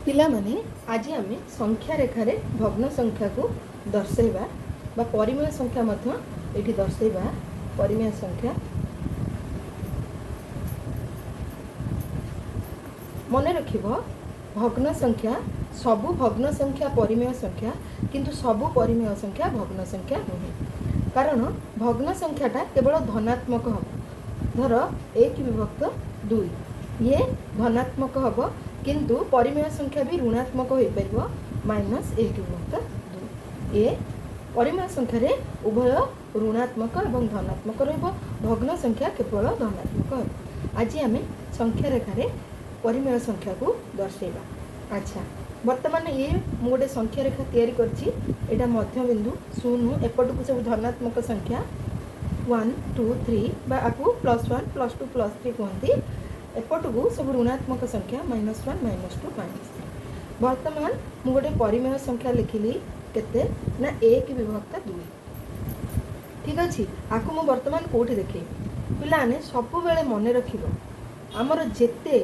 ପିଲାମାନେ, ଆଜି ଆମେ ସଂଖ୍ୟା ରେଖାରେ ଭଗ୍ନ ସଂଖ୍ୟାକୁ ଦର୍ଶାଇବା ବା ପରିମେୟ ସଂଖ୍ୟା ମଧ୍ୟ ଏଠି ଦର୍ଶାଇବା। ପରିମେୟ ସଂଖ୍ୟା ମନେ ରଖିବ, ଭଗ୍ନ ସଂଖ୍ୟା, ସବୁ ଭଗ୍ନ ସଂଖ୍ୟା ପରିମେୟ ସଂଖ୍ୟା, କିନ୍ତୁ ସବୁ ପରିମେୟ ସଂଖ୍ୟା ଭଗ୍ନ ସଂଖ୍ୟା ନୁହେଁ। କାରଣ ଭଗ୍ନ ସଂଖ୍ୟାଟା କେବଳ ଧନାତ୍ମକ ହେବ। ଧର 1 ବିଭକ୍ତ 2, ଇଏ ଧନାତ୍ମକ ହେବ, କିନ୍ତୁ ପରିମେୟ ସଂଖ୍ୟା ବି ଋଣାତ୍ମକ ହୋଇପାରିବ, ମାଇନସ୍ 1 ବିଭକ୍ତ 2। ଏ ପରିମେୟ ସଂଖ୍ୟାରେ ଉଭୟ ଋଣାତ୍ମକ ଏବଂ ଧନାତ୍ମକ ରହିବ, ଭଗ୍ନ ସଂଖ୍ୟା କେବଳ ଧନାତ୍ମକ ହେବ। ଆଜି ଆମେ ସଂଖ୍ୟା ରେଖାରେ ପରିମେୟ ସଂଖ୍ୟାକୁ ଦର୍ଶାଇବା। ଆଚ୍ଛା, ବର୍ତ୍ତମାନ ଇଏ ମୁଁ ଗୋଟେ ସଂଖ୍ୟା ରେଖା ତିଆରି କରିଛି। ଏଇଟା ମଧ୍ୟବିନ୍ଦୁ 0, ଏପଟକୁ ସବୁ ଧନାତ୍ମକ ସଂଖ୍ୟା 1, 2, 3 ବା ଆକୁ +1, +2, +3 କୁହନ୍ତି। ଏପଟକୁ ସବୁ ଋଣାତ୍ମକ ସଂଖ୍ୟା -1, -2, -3। ବର୍ତ୍ତମାନ ମୁଁ ଗୋଟେ ପରିମେୟ ସଂଖ୍ୟା ଲେଖିଲି କେତେ ନା 1 ବିଭକ୍ତ 2। ଠିକ୍ ଅଛି, ଆକୁ ମୁଁ ବର୍ତ୍ତମାନ କେଉଁଠି ଦେଖେଇବି? ପିଲାମାନେ, ସବୁବେଳେ ମନେ ରଖିବ, ଆମର ଯେତେ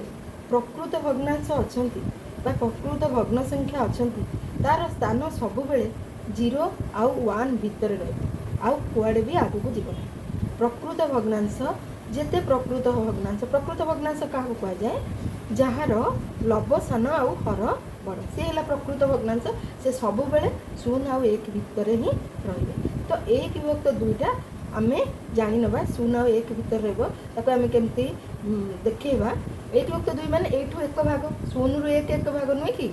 ପ୍ରକୃତ ଭଗ୍ନାଂଶ ଅଛନ୍ତି ବା ପ୍ରକୃତ ଭଗ୍ନ ସଂଖ୍ୟା ଅଛନ୍ତି, ତାର ସ୍ଥାନ ସବୁବେଳେ 0 ଆଉ 1 ଭିତରେ ରହିବ, ଆଉ କୁଆଡ଼େ ବି ଆଗକୁ ଯିବ ନାହିଁ। ପ୍ରକୃତ ଭଗ୍ନାଂଶ ଯେତେ ପ୍ରକୃତ ଭଗ୍ନାଂଶ, ପ୍ରକୃତ ଭଗ୍ନାଂଶ କାହାକୁ କୁହାଯାଏ? ଯାହାର ଲବ ସାନ ଆଉ ହର ବଡ଼, ସେ ହେଲା ପ୍ରକୃତ ଭଗ୍ନାଂଶ। ସେ ସବୁବେଳେ 0 ଆଉ 1 ଭିତରେ ହିଁ ରହିବେ। ତ 1 ବିଭକ୍ତ 2ଟା ଆମେ ଜାଣିନେବା 0 ଆଉ 1 ଭିତରେ ରହିବ। ତାକୁ ଆମେ କେମିତି ଦେଖେଇବା? 1 ବିଭକ୍ତ 2 ମାନେ ଏଇଠୁ ଏକ ଭାଗ, 0ରୁ 1 ଏକ ଭାଗ ନୁହେଁ କି?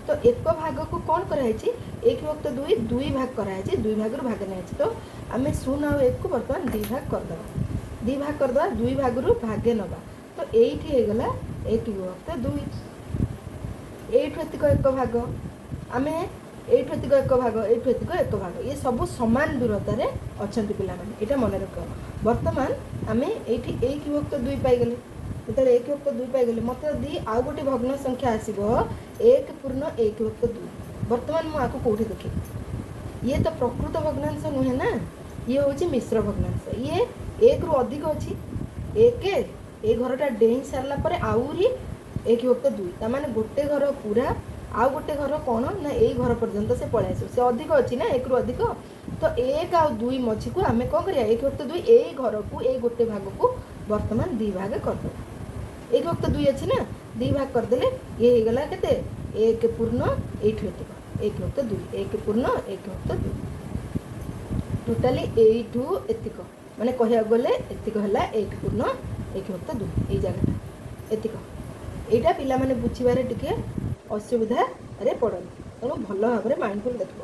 ତ ଏକ ଭାଗକୁ କ'ଣ କରାହେଇଛି? 1 ବିଭକ୍ତ 2 ଦୁଇ ଭାଗ କରାହେଇଛି, ଦୁଇ ଭାଗରୁ ଭାଗ ନିଆଯାଇଛି। ତ ଆମେ 0 ଆଉ 1କୁ ବର୍ତ୍ତମାନ ଦୁଇ ଭାଗ କରିଦେବା, ଦୁଇ ଭାଗ କରିଦେବା, ଦୁଇ ଭାଗରୁ ଭାଗେ ନେବା। ତ ଏଇଠି ହେଇଗଲା 1 ବିଭକ୍ତ 2। ଏଇଠୁ ଏତିକ ଏକ ଭାଗ, ଆମେ ଏଇଠୁ ଏତିକ ଏକ ଭାଗ, ଏଇଠୁ ଏତିକ ଏକ ଭାଗ, ଇଏ ସବୁ ସମାନ ଦୂରତାରେ ଅଛନ୍ତି। ପିଲାମାନେ, ଏଇଟା ମନେ ରଖ। ବର୍ତ୍ତମାନ ଆମେ ଏଇଠି 1 ବିଭକ୍ତ 2 ପାଇଗଲେ। ଯେତେବେଳେ 1 ବିଭକ୍ତ 2 ପାଇଗଲେ, ମୋତେ ଯଦି ଆଉ ଗୋଟେ ଭଗ୍ନ ସଂଖ୍ୟା ଆସିବ 1 ପୂର୍ଣ୍ଣ 1 ବିଭକ୍ତ 2, ବର୍ତ୍ତମାନ ମୁଁ ଆକୁ କେଉଁଠି ଦେଖିବି? ଇଏ ତ ପ୍ରକୃତ ଭଗ୍ନାଂଶ ନୁହେଁ ନା, ଇଏ ହେଉଛି ମିଶ୍ର ଭଗ୍ନାଂଶ। ଇଏ 1ରୁ ଅଧିକ ଅଛି, 1 ଏ ଘରଟା ଡେଇଁ ସାରିଲା ପରେ ଆହୁରି 1 ବିଭକ୍ତ 2, ତାମାନେ ଗୋଟେ ଘର ପୁରା ଆଉ ଗୋଟେ ଘର କ'ଣ ନା ଏଇ ଘର ପର୍ଯ୍ୟନ୍ତ ସେ ପଳେଇ ଆସିବ। ସେ ଅଧିକ ଅଛି ନା, 1ରୁ ଅଧିକ। ତ 1 ଆଉ 2 ମଝିକୁ ଆମେ କ'ଣ କରିବା? 1 ବିଭକ୍ତ 2 ଏଇ ଘରକୁ, ଏଇ ଗୋଟେ ଭାଗକୁ ବର୍ତ୍ତମାନ ଦୁଇ ଭାଗ କରିଦେବା। 1 ବିଭକ୍ତ 2 ଅଛି ନା, ଦୁଇ ଭାଗ କରିଦେଲେ ଇଏ ହେଇଗଲା କେତେ? 1 ପୂର୍ଣ୍ଣ ଏଇଠୁ ଏତିକ 1 ବିଭକ୍ତ 2, 1 ପୂର୍ଣ୍ଣ 1 ବିଭକ୍ତ 2, ଟୋଟାଲି ଏଇଠୁ ଏତିକ, ମାନେ କହିବାକୁ ଗଲେ ଏତିକ ହେଲା 1 ପୂର୍ଣ୍ଣ 1 ବିଭକ୍ତ 2, ଏଇ ଜାଗାଟା ଏତିକ। ଏଇଟା ପିଲାମାନେ ବୁଝିବାରେ ଟିକେ ଅସୁବିଧାରେ ପଡ଼ନ୍ତି, ତେଣୁ ଭଲ ଭାବରେ ମାଇଣ୍ଡଫୁଲ୍ ଦେଖିବ।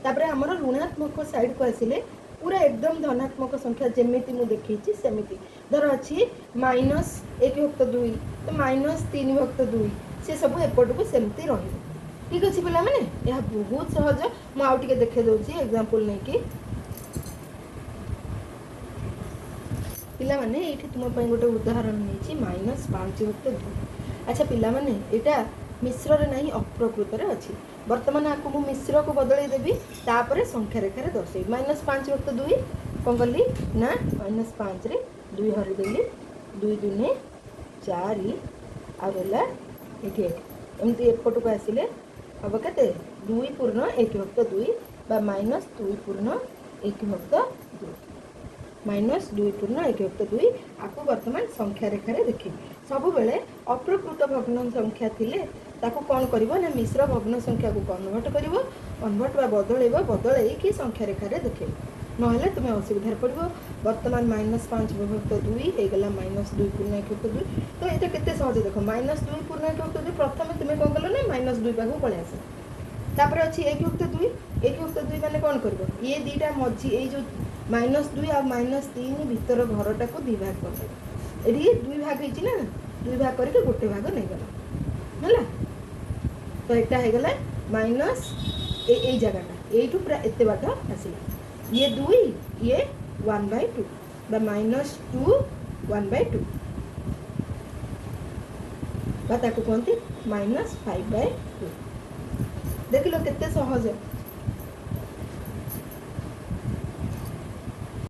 ତାପରେ ଆମର ଋଣାତ୍ମକ ସାଇଡ଼କୁ ଆସିଲେ ପୁରା ଏକଦମ ଧନାତ୍ମକ ସଂଖ୍ୟା ଯେମିତି ମୁଁ ଦେଖେଇଛି ସେମିତି। ଧର ଅଛି ମାଇନସ୍ 1 ବିଭକ୍ତ 2, ତ ମାଇନସ୍ 3 ବିଭକ୍ତ 2, ସେ ସବୁ ଏପଟକୁ ସେମିତି ରହିବ। ଠିକ୍ ଅଛି ପିଲାମାନେ, ଏହା ବହୁତ ସହଜ। ମୁଁ ଆଉ ଟିକେ ଦେଖେଇ ଦେଉଛି ଏକ୍ଜାମ୍ପଲ୍ ନେଇକି। ପିଲାମାନେ, ଏଇଠି ତୁମ ପାଇଁ ଗୋଟେ ଉଦାହରଣ ନେଇଛି, ମାଇନସ୍ 5 ବିଭକ୍ତ 2। ଆଚ୍ଛା ପିଲାମାନେ, ଏଇଟା ମିଶ୍ରରେ ନାହିଁ, ଅପ୍ରକୃତରେ ଅଛି। ବର୍ତ୍ତମାନ ଆକୁ ମୁଁ ମିଶ୍ରକୁ ବଦଳେଇ ଦେବି, ତାପରେ ସଂଖ୍ୟା ରେଖାରେ ଦର୍ଶେଇବି। ମାଇନସ୍ 5 ବିଭକ୍ତ 2 କ'ଣ କଲି ନା ମାଇନସ୍ 5ରେ 2 ହରିଦେଲି, 2 ଦୁନେ 4, ଆଉ ରହିଲା ଏଇଠି 1। ଏମିତି ଏପଟକୁ ଆସିଲେ ହେବ କେତେ? 2 ପୂର୍ଣ୍ଣ 1 ବିଭକ୍ତ 2 ବା ମାଇନସ୍ 2 ପୂର୍ଣ୍ଣ 1 ବିଭକ୍ତ 2, ମାଇନସ୍ 2 ପୂର୍ଣ୍ଣ 1 ବିଭକ୍ତ 2। ଆକୁ ବର୍ତ୍ତମାନ ସଂଖ୍ୟା ରେଖାରେ ଦେଖିବି। ସବୁବେଳେ ଅପ୍ରକୃତ ଭଗ୍ନ ସଂଖ୍ୟା ଥିଲେ ତାକୁ କ'ଣ କରିବ ନା ମିଶ୍ର ଭଗ୍ନ ସଂଖ୍ୟାକୁ କନଭର୍ଟ କରିବ, କନଭର୍ଟ ବା ବଦଳେଇବ, ବଦଳେଇକି ସଂଖ୍ୟା ରେଖାରେ ଦେଖେଇବ, ନହେଲେ ତୁମେ ଅସୁବିଧାରେ ପଡ଼ିବ। ବର୍ତ୍ତମାନ ମାଇନସ୍ 5 ବିଭକ୍ତ 2 ହେଇଗଲା ମାଇନସ୍ 2 ପୂର୍ଣ୍ଣ 1 ବିଭକ୍ତ 2। ତ ଏଇଟା କେତେ ସହଜ ଦେଖ, ମାଇନସ୍ 2 ପୂର୍ଣ୍ଣ 1 ବିଭକ୍ତ 2। ପ୍ରଥମେ ତୁମେ କ'ଣ କଲ ନା ମାଇନସ୍ 2 ପାଖକୁ ପଳେଇ ଆସିଲ। ତାପରେ ଅଛି 1 ବିଭକ୍ତ 2। 1 ବିଭକ୍ତ 2 ମାନେ କ'ଣ କରିବ? ଇଏ ଦୁଇଟା ମଝି, ଏଇ ଯେଉଁ ମାଇନସ୍ 2 ଆଉ ମାଇନସ୍ 3 ଭିତର ଘରଟାକୁ ଦୁଇ ଭାଗ କରିଦେବ। ଏଠି ଦୁଇ ଭାଗ ହେଇଛି ନା, ଦୁଇ ଭାଗ କରିକି ଗୋଟେ ଭାଗ ନେଇଗଲା, ହେଲା। ତ ଏଇଟା ହେଇଗଲା ମାଇନସ୍ ଏଇ ଜାଗାଟା, ଏଇଠୁ ପୁରା ଏତେ ବାଟ ଆସିଲା। ଇଏ 2, ଇଏ 1/2 ବା ମାଇନସ୍ 2 1/2 ବା ତାକୁ କୁହନ୍ତି ମାଇନସ୍ 5/2। ଦେଖିଲ କେତେ ସହଜ।